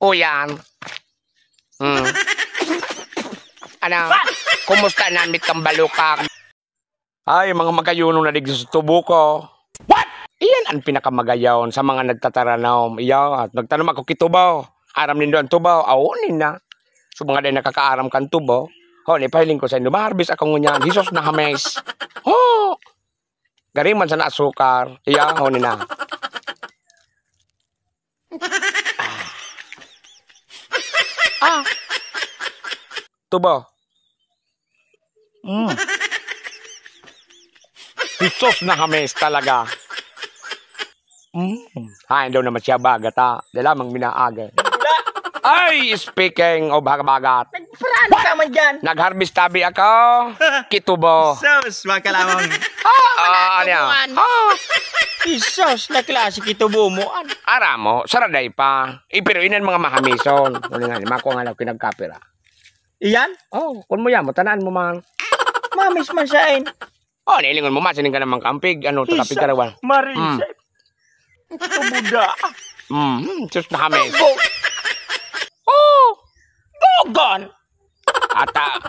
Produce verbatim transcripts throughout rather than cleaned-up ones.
O yan. Hmm. Ano? Kumusta namit kang balukag? Ay, mga magayuno na digdi sa tubo ko. What? Iyan ang pinakamagayon sa mga nagtataranom. Iya, nagtanom ako ki tubo. Aram nindo ang tubo? Aw, nina. So, mga dai nakakaaram kan tubo. Ho, ni pahiling ko sa inyo, maharbis ako ngunyan. Jesus na hames. Ho! Gari man sana asukar. Iya, ho, nina. Ah. Tubo. Mm. Jesus na hames talaga. Mm. Hain daw naman siya bagat, ha? Di lamang minaaga. Ay, speaking of habagat. Nagparaan ka man dyan. Nag-harvest tabi ako. Kitubo. Sus, makalamang. Ah, ano yan? Ah. Jesus, na klase kitubo mo, an? Ara mo, saraday pa. Eh, pero inan mga mahamison. Ano nga, makuha nga lang kinagkapira. Iyan? Oh, kun mo yan, matanaan mo man. Mamis man siya, eh. Oh, nailingon mo man, sining ka naman kampig. Ano, takapig ka rawan. Marisip. Hmm. Kabuda. Hmm, sus na hamis. Go. Oh, gogon. Ata,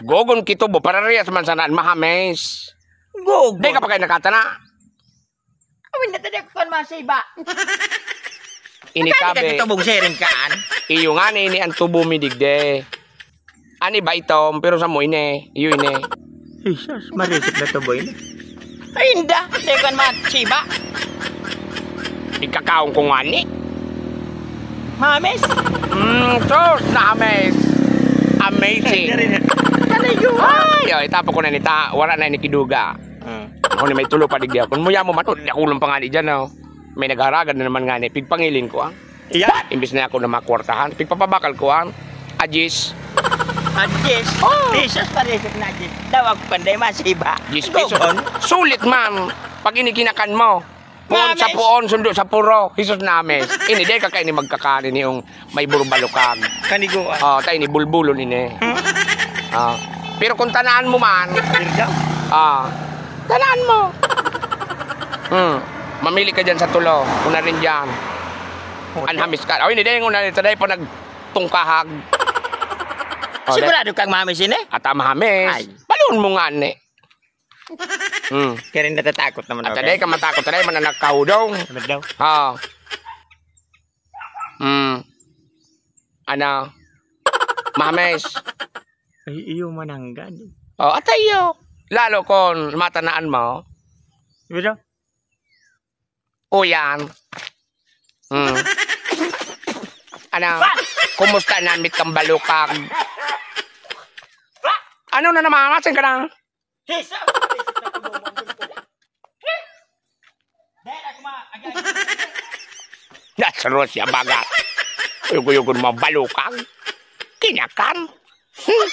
gogon kitubo, parariyas man sana, mahamis. Gogon. Di ka pa kayo nakatana? Awin na tadi ako kan masiba. Ini tabi. Kaya ka tubong sharing kaan? Iyo nga ni ini ang tubo mi digdi. Ani ba itom? Pero sa mo ini. Iyo ini. Jesus, marisip na tubo ini. Ay, inda. Di kan masiba. Ikakaon ko nga ni. Mames? Mm, sus, na-amaze. Amazing. Kaligo. Ay, oh, itapo ko na nita. Wala na ini kiduga. Hmm. Ako ni may tulo pa digdi ako. Kun muya mo man, oh, di ako ulong pa nga ni dyan, oh. May nagharagad na naman nga ni. Pigpangilin ko, ah. Iya. Imbis na ako na makwartahan, pigpapabakal ko, ah. Ajis. Ajis? Oh. Pesos pa rin na ajis. Daw ako panday masiba. Jis pesos. Gogon. Sulit man. Pag inikinakan mo. Puon sa puon, sundo sa puro. Jesus names. Ini, di ka kaini magkakanin yung may burbalukag. Kaniguan. Oh, tayo ni bulbulon ini. Hmm? Ah. Pero kung tanaan mo man, Birda? Ah. Tanaan mo. Hmm. Mamili ka dyan sa tulo. Una rin dyan. Oto. Anhamis ka. Oh, ini, dahil una rin, taday pa nagtungkahag. Oh, sigurado kang mahamis ini? At ang mahamis. Ay. Balon mo nga, ni. Hmm. Kaya rin natatakot naman. At ako, taday ka matakot, taday man ang nakahudong. Ano daw? Ha. Hmm. Ano? Mahamis. Ay, iyo mananggad. Oh, at iyo. Lalo kung matanaan mo. Ano daw? O yan. Hmm. Ano? Kumusta namit kang balukag? Ano na naman? Asan ka na? Nasaro siya baga. Uyog-uyog ng mga balukag. Kinakan. Hmm.